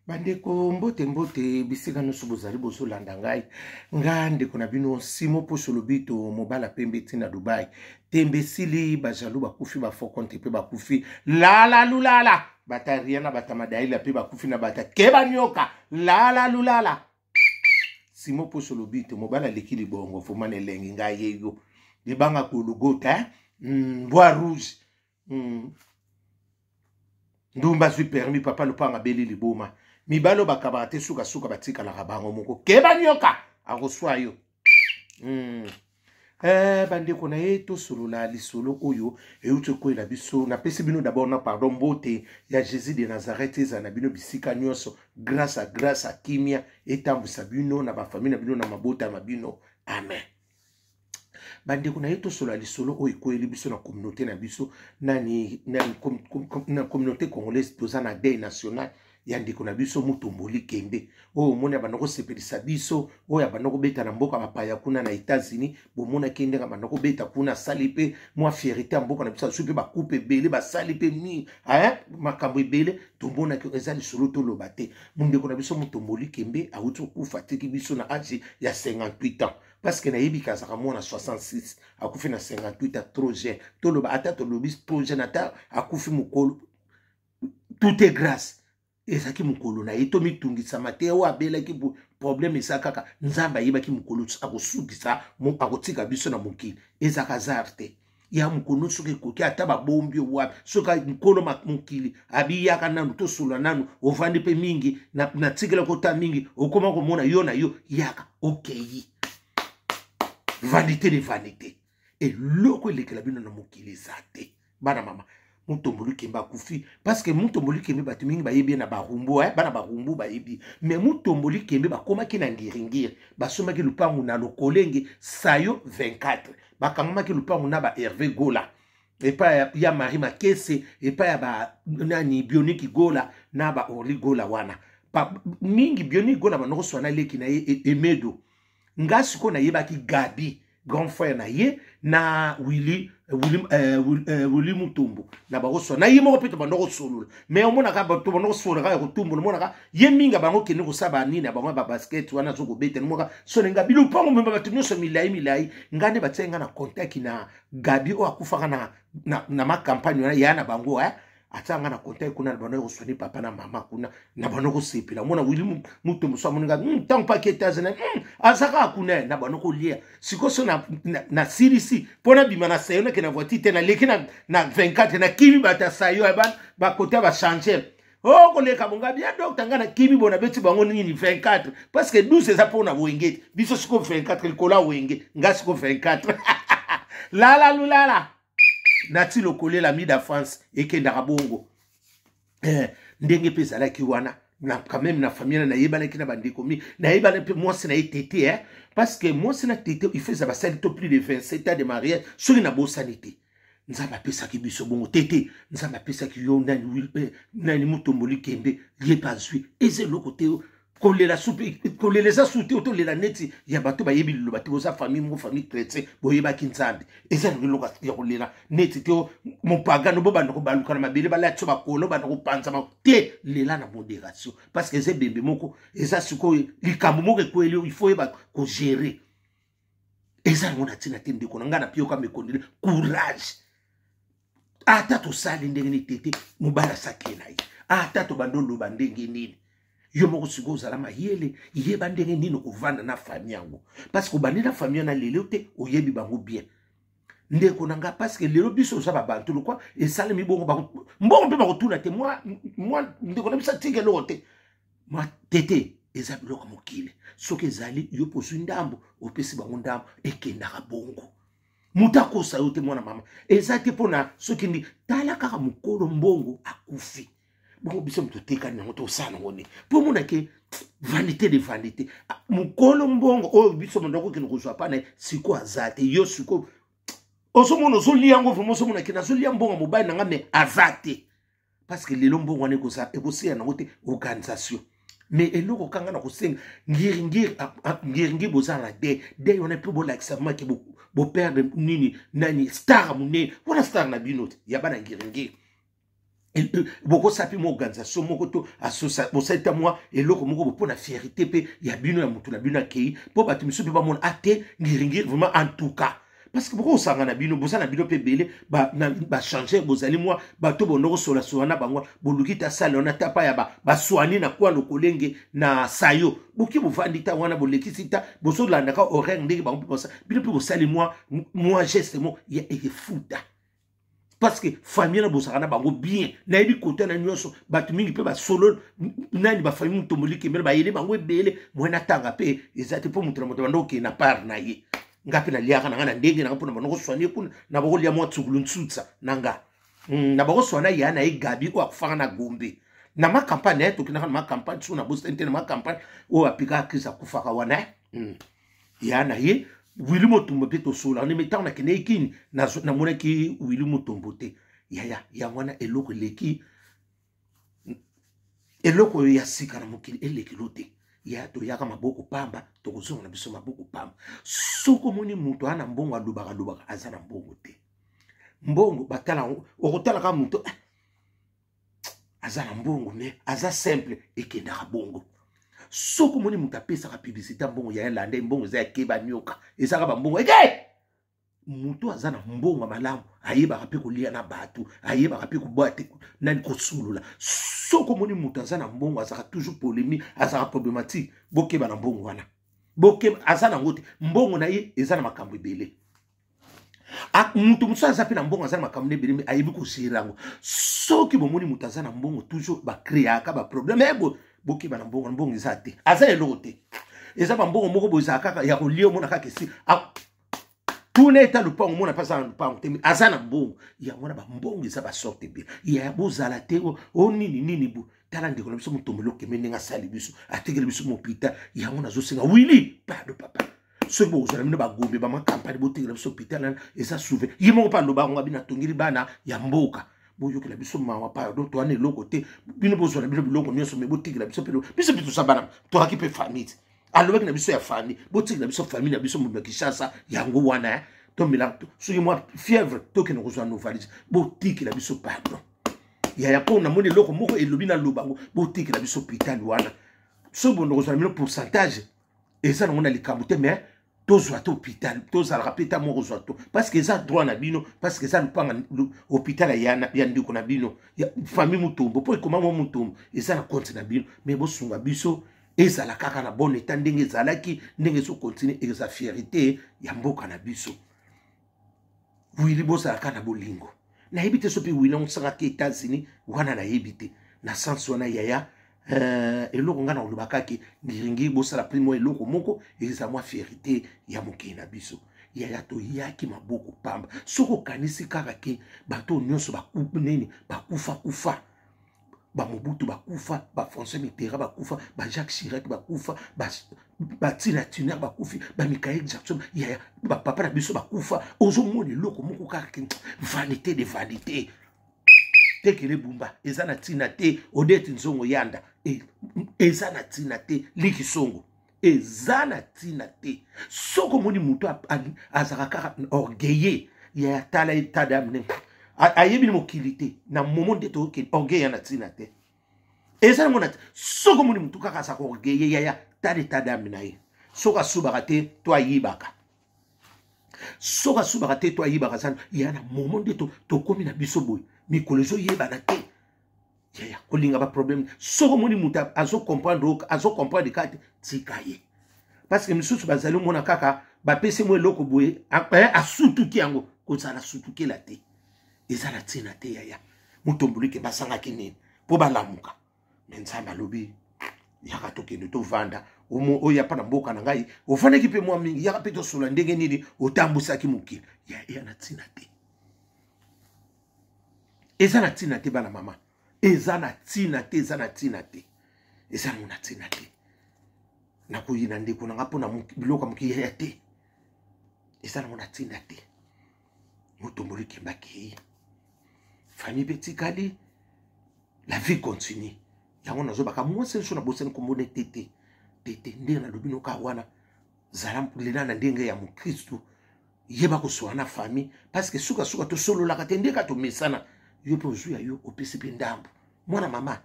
Bandeko, mbote mbote bisika nyonso bozali bozolanda ngai. Nga ndeko na bino Simo Poso Lobito, mobala pembe ti na Dubai. Tembe esili, bajaloux bakufi, bafokonte mpe bakufi, lala lulala bata Riana, bata Madaila mpe bakufi na bata keba nyoka, lala lulala. Simo Poso Lobito, mobala aleki libongo vraimen na elengi. Ngai ye yo libanga kolugota, eh? Bois rouge. Ndumba azwi permis, papa lopanga abeli liboma. Mibali oyo bakabaka te, sukasuka batikalaka bango moko. Keba nyoka akoswa yo. Bandeko na ye, tosolola lisolo oyo euti ekwela biso. Napesi bino d'abord na pardon, mbote ya Jésus de Nazareth ezala na bino bisika nyonso. Grâce a grâce a kimia etambwisa bino na bafamille na bino, na mabota na bino. Amen. Bandeko na ye, tosolola lisolo oyo ekweyeli biso na communauté na biso nani, na communauté congolaise. Toza na deuil national ya ndeko na biso Mutombo Likembe, oyo omoni abanda kosepelisa biso, oyo abanda kobeta na mboka bapaya kuna na États-Unis. Bomonaki ndenge abanda kobeta kuna, asali mpe mwa fierté ya mboka na biso, azwi mpe bacoupe ebele, basali mpe mi makambo ebele. Tomonaki eza lisolo toloba te. Mondeko na biso Mutombo Likembe awuti kokufa, atiki biso na age ya 58 ans, parce que nayebi ke azalaka mwana 66, akufi na 58 ans, trop jeune. Toloba ata tolobi trop jeune, ata akufi mokolo, tout est grâce. Ezalaki mokolo na ye, tomitungisama te. Oyo abelaki, problème eza kaka Nzambe ayebaki mokolo akosukisa, akotika biso na mokili. Ezalaka hasard te ya mokolo. Soki ekoki, ata babombi yo wapi, soki mokolo mokili abiyaka nanu, tosolola nanu. Ovandi mpe mingi, natikela kota mingi, okoma komona yo na yo yaka okei. Vanité de vanité, eloko elekela bino na mokili eza te. Bana mama, Mutombo Likembe akufi parce que Mutombo Likembe, bato mingi bayebi ye na Barumbu, eh? Bana Barumbu bayebi. Mais Mutombo Likembe bakomaki na Ngiringiri, basombaki lupangu na Lokolenge Sayo 24, bakangamaki lupangu na ba Hervé Gola, epai ya Marie Makese, epai ya ba nani, Bioniki Gola na ba Orli Gola wana. Pa, mingi Bioniki Gola bandoko swana leki na ye Emedo. Nga sikoyo nayebaki Gabi, grand frère na ye, na Willy, Willy, Willy Mutombo na bakoswa na ye moko mpe tobanda kosolola. Mais omonaka tobanda kosolola kaka ya kotumbola. Omonaka ye mingi bango kende kosala banini ya bango ya babasket wana, azo kobeta. Moka so nga bilupango mema bato nyonso milai milai. Nga nde batiaki nga na contact na Gabi oyo akufaka na macampagne wana ya na bango, eh? Atia nga na contact kuna na bando koswani papa na mama kuna na bando kosepela. Omona Wili Mutombo so amoninga ntango mpaki Etats-Unis, aza kaka kuna na bando kolia. Sikoyo so nasilisi mpo nabima na sayo, nake na voiture te, naleki na 24, nakimi bato ya sayo bakote ya bachanger o koleka bonga bien. Docteur, nga nakimi bo nabeti bango nini 24, parce que 12 eza mpo na wenge te. Biso sikoyo 24 likolo ya wenge, nga sikoyo 24, lala lulala nati lokolela mida France ekendaka bongo. Ndenge mpe ezalaki wana na quand même na famille na nayebanaki na bandeko mi nayebana mpe mwasi na ye Tete, eh? Parce que mwasi na Tete, il faut eza basali to plus de 27 ans de mariage, soki nabosani te. Nzambe apesaki biso bongo Tete, Nzambe apesaki yo nani, nani, Mutombo Likembe, ye mpe azwi. Eza eloko te kolela supi, kolela eza su te. Otolela neti ya bato bayebi liloba te. Boza famille moko, famille chrétien, boyebaki Nzambe. Eza nango eloko ya kolela neti te. Mopagano bobanda kobaluka na mabele, balati so bakolo, banda kopanzama te. Lela na modération, parce que eza ebembe moko, eza sikoyo likambo moko ekweli, il faut oyeba kogérer. Eza yango na ntina te. Ndeko na ngai, napiyoka mekondele courage. Ata tosali ndenge nini, Tete mobali asaki na ye. Ata tobanda oloba ndenge nini, yo moko sikoyo ozala mayele, yeba ndenge nini okovanda na famille yango, parce que obandi na famille wana lelo te, oyebi bango bien. Ndeko na nga, parce que lelo biso oza babantu lokwa esalemi bongo, mbongo mpe bakotuna te. Mwa ndeko na biso atika eloko te. Mwa Tete, eza biloko ya mokili. Soki ezali yo mpo ozwi ndambo, opesi bango ndambo, ekendaka bongo. Moto akosa yo te, mwana mama, eza te mpona soki ndi. Tala kaka mokolo mbongo akufi bongo, biso moto otekani yango, tosala yango nini? Mpo omonake vanité de vanité. Mokolo mbongo oyo biso mondo akokende kozwa pa na ye, sikoyo aza te. Yo sikoyo ozomona ozolia yango vraiment, ozomona ke nazolia mbongo mobali na nga, mais aza te, parce que lelo mbongo wana ekoseya nango te organisation. Mais eloko kanga na kosenga ngiringiri, ngiringiri, boza na de de wana mpe bolakisa vraiment ke boperdre nini, nani, star monene wana, star na bino te ya bana ngiringiri. Bokosala mpe mwa organisation moko to bosali ta mwa eloko moko mpo na fierité mpe ya bino ya motu na bino akei, mpo bato misusu mpe bamona ate ah, ngiringiri vraiment. En tout cas, parce que bokosanga na bino, boza na bino mpe ebele bachange, bozali mwa bato bondo kosolasola na bango, boluki ta sale wana ta pa ya baswani na kwa lokolenge na sayo, boki bovandi ta wana, bolekisi ta bozolandaka horaire ndenge bango mpe bino mpe bosali mwa geste mo ya efuta, parce que famille na bozalaka na bango bien. Nayebi kota na nyonso, bato mingi mpe basolo nani bafamille Mutombo Likembe bayele bango ebele. Mwe natanga mpe eza te, mpo moto na moto banda okende na part na ye. Nga mpe naliaka na nga na ndenge nanga, mpona banda koswanie kuna na bakolia mwa tsukulu ntsutsa na nga na bakoswana ya na ye Gabi oyo akufaka na Gombe na macampagne ye, tokendaka na macampagne so na bosani te, na macampagne oyo apikaka crise, akufaka wana. Ya na ye Willy Motombo mpe tosolaka ndenge ntango nakendeki Kini, namonaki Willy Motombo te. Yaya, yango wana eloko eleki, eloko oyo ya sika na mokili elekelo te. Ya toyaka maboko pamba, tokozonga na biso maboko pamba. Soki omoni moto aa na mbongo, alobaka alobaka, aza na mbongo te. Mbongo batala, okotalaka moto eh, aza na mbongo mais aza simple, ekendaka bongo. Soki omoni moto apesaka publicité ya mbongo, ya landa mbongo eza ya keba nioka, ezaka bambongo eke. Moto aza na mbongo malamu ayebaka mpe kolia na bato, ayebaka mpe koboya te nani kosolola. Soki omoni moto aza na mbongo azalaka toujours polémique, azalaka problématique, bokeba na mbongo wana, bokeba, aza nango te. Mbongo na ye eza na makambo ebele. Moto mosusu aza mpe na mbongo, aza na makambo ebele, mais ayebi kogérer yango. Soki bomoni moto aza na mbongo, toujours bacréaka baproblème. Ebo bokeba na mbongo, mbongo eza te, aza eloko te. Eza bambongo moko boye ezala kaka ya kolia, omona kaka esi tuna eta lupango, omona mpe aza na lupango te, aza na mbongo. Yango wana bambongo eza basorte ebele. Ya bozala te o nini nini bo. Tala ndeko na biso Mutombo Likembe, ndenge asali biso, atekeli biso mopita. Yango nazosenga Willy, pardon papa, soki bokozala bino bagombe bamakampagne, botekela biso hôpital wana, eza souve ye moko mpe aloba yango, abino atongeli bana ya mboka. Boyokela biso mawa, pardon, towana eloko te. Bino bozwa na bino biloko nyonso, mais botikela biso mpe, biso mpe toza bana, toyaki mpe famille te. Alobaki na biso ya famille, botikela biso famille na biso mobima Kinshasa. Yango wana tomela soki mwa fièvre, tokende kozwa Novalis. Botikela biso, pardon yaya, mpo namoni eloko moko elobi naloba yango. Botikela biso hôpital wana. Soki bondo kozwa na bino pourcentage, eza nango na likambo te, mais tozwa te hôpital, tozalaka mpe ta moko kozwa to, parce que eza droit na bino, parce que eza lupanga hôpital ya ndeko na bino ya famille Mutombo, mpo ekoma mwa Mutombo, eza na compte na bino. Mais bosunga biso, ezala kaka na bon état ndenge ezalaki, ndenge ezocontinue, eza fierté ya mboka na biso. Willy, bozala kaka na bolingo. Nayebi te so mpe Willy osakaki États-Unis wana, nayebi te na sens wana. Yaya, eloko ngai na kolobakaki ngiringi, bosala mpe mwa eloko moko, eza mwa fierté ya mokili na biso. Yaya, toyaki maboko pamba. Soki okanisi kaka ke bato nyonso nini bakufa kufa, bamobutu bakufa, baFrançois Mitterrand bakufa, baJacques Chirac bakufa, baTina Turner bakufi, baMichael Jackson, yaya, bapapa na biso bakufa, ozomona eloko moko kaka ke vanité de vanité, tekele bumba eza na ntina te, Odete Nzongo Yanda eza na ntina te, liki songo eza na ntina te. Soki omoni moto azalaka kaka orgueilleux, ya tala état d'âme, ayebi ni mokili te na momo nde tokokende, orgueil ya na ntina te, eza nango na. Soki omoni motu kaka azalaka orgueilleux, yaya, tala état d'âme na ye. Soki asubaka te to ayibaka, soki asubaka te to ayibaka, aza ya na momo nde tokómi na biso boye, mikolo ezoyebana te. Yaya, kolinga baproblème. Soki omoni moto azocomprendre, azocomprendre kaka te, tika ye, parce que misusu bazali omona kaka bapesi mo eloko boye, asutuki yango. Kozala sutukela te, eza na ntina te. Yaya, Mutombo Likembe basangaki nini mpo balamuka? Mais Nzambe alobi: yaka tokende tovanda. Oyo apa na mboka na ngai, ofandaki mpe mwa mingi, yaka mpe tosola ndenge nini otambwisaki mokili. Ya na ntina te, eza na ntina te. Bana mama, eza na ntina te, eza na ntina te, eza nango na ntina te. Nakoyina ndeko na nga mpona biloko ya mokili, ya te, eza nango na ntina te. Mutombo Likembe akei, famille mpe etikali, la vie continue. Yango nazobaka mwasi nyonso na bosani kombona tete tete ndenge nalobi noka wana, zala lela na ndenge ya mokristu, yeba kosola na famille, parce que sukasuka tosololaka te ndeka tomesana. Yo mpe ozwi ya yo, opesi mpe ndambo. Mwana mama,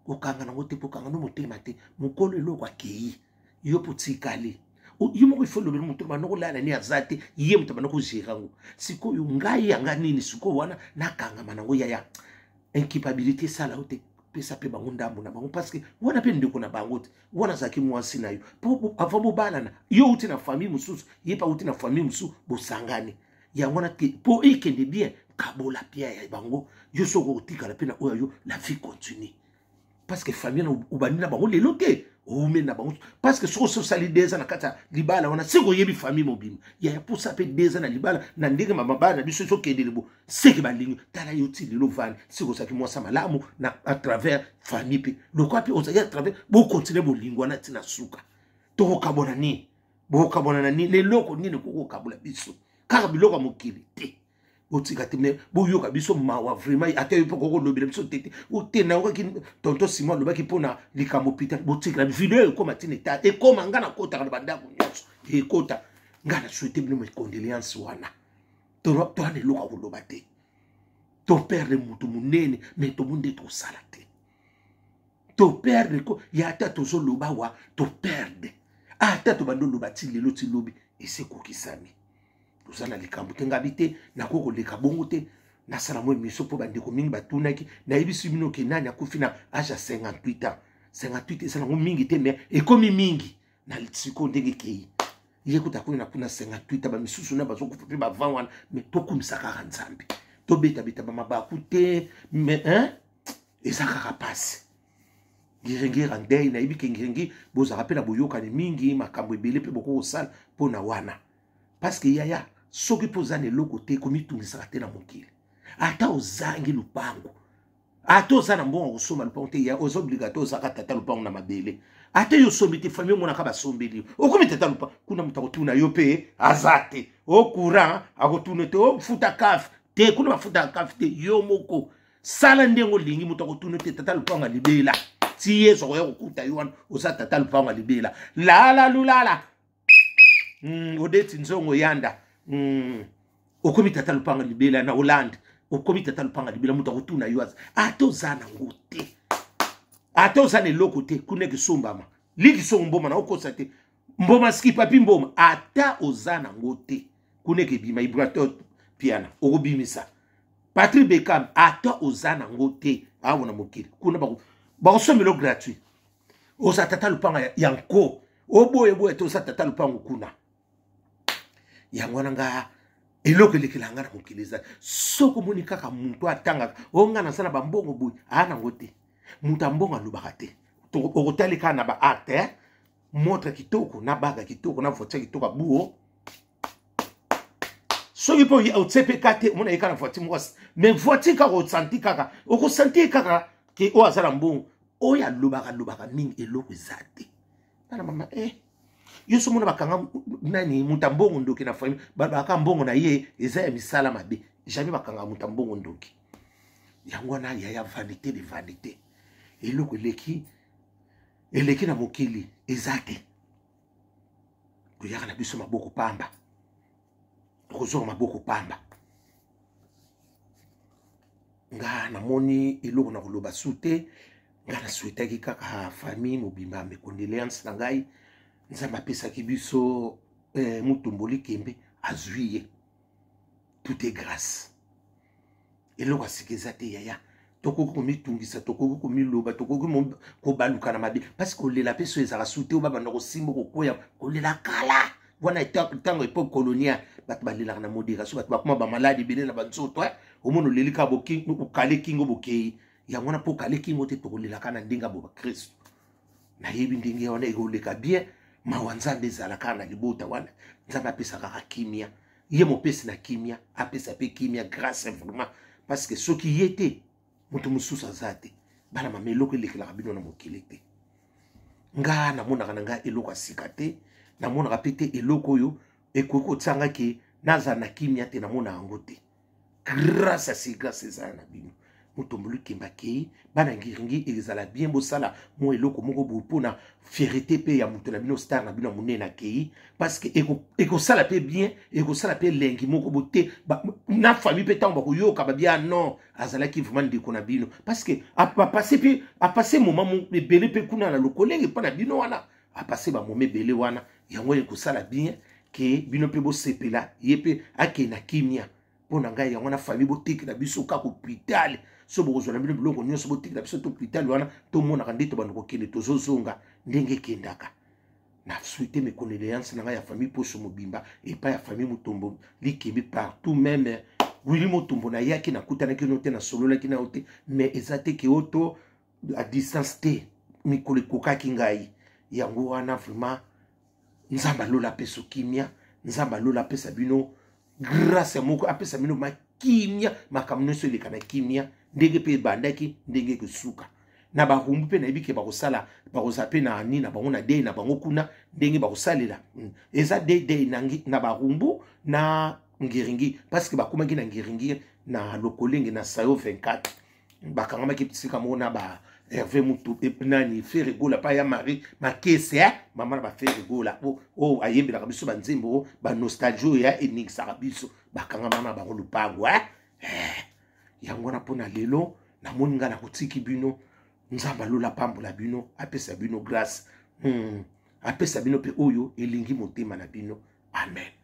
kokanga nango te, kokanga no motema te. Mokolo eloko akei, yo mpe otikali yo moko. Ifo olobeli moto banda kolala ni aza te, ye moto banda kogere yango. Sikoyo ngai yanga nini sikoyo wana nakangama nango? Yaya, incapabilité esala yo te. Pesa mpe bango ndambo na bango, parce que wana mpe ndeko na bango te. Wana azalaki mwasi na yo mpo avant bobalana. Yo outi na famille mosusu, ye mpe auti na famille mosusu, bosangani. Yango wana te mpo ekende bien. Kabola pia ya bango, yo soki okotikala mpe na oyo yo, la vie continue, parce que famille obandi na bango lelo te, oumeli na bango. Parce que soki osali 2 ans na kati ya libala wana, seke oyebi famille mobimba. Yaya, pusa mpe 2 ans na libala na ndenge mabala na biso ezokendele bo, seke balingi tala yo ti lelo vandi. Seke ozalaki mwasa malamu na à travers famille, mpe lokwa mpe ozalaki à travers, bokontinue bolingo wana ntina suka. Tokokabona nini? Bokabona na nini? Eloko nini ekokokabola biso? Kaka biloko ya mokili te. Botika te, me boyoka biso mawa vraiment. Ata yo mpe kokolobela biso te te te. Nayokaki tonton Simon alobaki mpona likambo hôpital. Botikela video ekóma ntina eta ekóma. Nga nakotaka na bandako nyonso ekota. Nga na souhaite bino mes condoléances wana. Towana eloko ya koloba te. Toperdre moto monene, me tomoni nde tosala te. Toperdre ko ya ata tozoloba wa toperdre, ata tobandi oloba ti lelo ti lobi, esi ekokisami. Toza na likambo te. Ngabi te, nakoki koleka bongo te. Nasala mwa émission mpo bandeko mingi batunaki. Nayebisi bino ke nani akufi na age ya 58 ans. 58 eza nango mingi te, mais ekomi mingi na sikoyo ndenge ekei. Ye kuta akomi na kuna 58, bamisusu na bazokufa mpe bavan wana. Mais tokumisa kaka Nzambe, tobetabeta bamabaku te. Mais hein, eza kaka pasi. Ngiringiri ndei nayebi ke ngiringi bozalaka mpe na boyokani mingi, makambo ebele mpe bokoki kosala mpo na wana. Parce que yaya, soki mpe oza na eloko te, komitungisaka te na mokili. Ata ozangi lupango, ata oza na mbongo kosomba lupango te, ya oza obligatoire ozalaka tata lupango na mabele. Ata yo osombi te, famille omonaka basombeli yo, okomi tata lupango kuna. Moto akotuna yo mpe aza te. O courant akotuna te, ofuta kafe te. Kuna bafutaka kafe te. Yo moko sala ndenge olingi, moto akotuna te. Tata lupango ya libela ti Yesu akoya kokuta yo wana, oza tata lupango ya libela. Lala lulala, odeti nzongo yanda. Okomi tata lupanga libela na Hollande, okomi tata lupanga libela. Moto akotuna yo aza, ata oza nango te, ata oza na eloko te. Kuna ekisombama likisongo mboma na okosa te, mboma ski papi mboma. Ata oza nango te, kuna ekebima ibrator piana okobimisa Patrick Beckham. Ata oza nango te awa na mokili, kuna bakosombela gratuit. Oza tata lupanga ya nko, oboye boye te, oza tata lupango kuna. Yango wana nga eloko elekela nga na mokili eza soki omoni kaka moto atangaka o nga naza na bambongo boye, aa nango te. Moto ya mbongo alobaka te. Okotali kaka na baacte, eh? Montre kitoko na baga kitoko na voiture kitoko abuo. Soki mpe otie mpe ka te, omona ye kaka na voiture moko, mais voiture kaka osanti, kaka okosanti ye kaka ke oyo aza na mbongo. Oyo alobaka alobaka mingi, eloko eza te. Bana mama, eh. Yo so mona bakanga nani moto ya mbongo ndoki na famille, balobaka mbongo na ye eza ya misala mabe. Jamais bakanga moto ya mbongo ndoki. Yango wana yaya, vanité de vanité, eloko eleki eleki na mokili eza te. Toyaka na biso maboko pamba, tokozonga maboko pamba. Nga namoni eloko na koloba su te. Nga nasouhaitaki kaka famille mobimba mes condoléances na ngai. Nzambe apesaki biso Mutombo Likembe, azwi ye. Tout est grâce. Eloko ya sika eza te yaya. Tokoki komitungisa, tokoki komiloba, tokoki kobaluka na mabe, parce kolela mpe so ezalaka su te. Oyo babanda kosimba kokwea kolela kala wana, ntango époque coloniale, bato balelaka na modération. Bato bakoma bamaladi ebele na banzoto. Omona oleli kaka, okale kingo, bokei. Yango wana mpo okale kingo te, tokolelaka na ndenge ya bo bakristo. Nayebi ndenge wana ekoleka bien. Mawa Nzambe ezala kaka na libota wana. Nzambe apesa kaka kimia, ye mopesi na kimia, apesa mpe kimia. Grâce vraiment, parce que soki ye te, moto mosusu aza te. Bana mama, eloko elekelaka bino na mokili te. Nga namonaka na ngai eloko ya sika te, namonaka mpe te eloko oyo ekoki kotianga ke nazala na kimia te. Namona yango te. Grâce ya si grâce ezala na bino. Mutombo Lukemba akei, bana ngiringi ezala bien, bosala mwa eloko moko boye mpona fierté mpe ya moto na bino, star na bino ya monene akei, parce que ekosala mpe bien, ekosala mpe elengi moko boye te na famille mpe ntango bakoyoka babia non, azalaki vraiment ndeko na bino, parce que apasse mpe, apasse moment ebele mpe kuna na lokolenge mpo na bino wana, apasse bamoma ebele wana. Yango ekosala bien ke bino mpe bosepela, ye mpe akei na kimia. Mpo na ngai yango wana, famille, botekela biso kaka hôpital. So bokozwa na bino biloko nyonso, botekela biso to hôpital wana, tomonaka nde tobanda kokende, tozozonga ndenge ekendaka. Na souhaite mes condoléances na ngai ya famille Poso mobimba, epai ya famille Mutombo Likembi partout. Même Willy Motombo, nayaki, nakutanaki no te, nasololaki na yo te, mais eza te ke o to à distance te, mikolo ekokaki ngai. Yango wana vraiment, Nzambe alola apesa kimia, Nzambe alola apesa bino grâce moko, apesa bino makimia, makambo nyonso eleka na kimia ndenge mpe ebandaki, ndenge ekosuka. Na barumbu mpe nayebi ke bakosala, bakozala mpe na nini na bango, na dei na bango kuna, ndenge bakosalela eza dei na barumbu na ngiringi, parce que bakomaki na ngiringi na lokolenge na sayo 24, bakangamaki bisika moko na ba Hervé Mutu nani Ferre Gola pa ya Marie Makese, eh? Mama na ba Ferre Gola oyo oh, ayembelaka biso banzembo oyo banostalgie oyo ya eningisaka biso, bakangama na bango lupango, eh? Eh. Yango wana mpo na lelo namoni ngai nakotiki bino. Nzambe alola apambola bino, apesa bino grâce, apesa bino mpe oyo elingi motema na bino. Amen.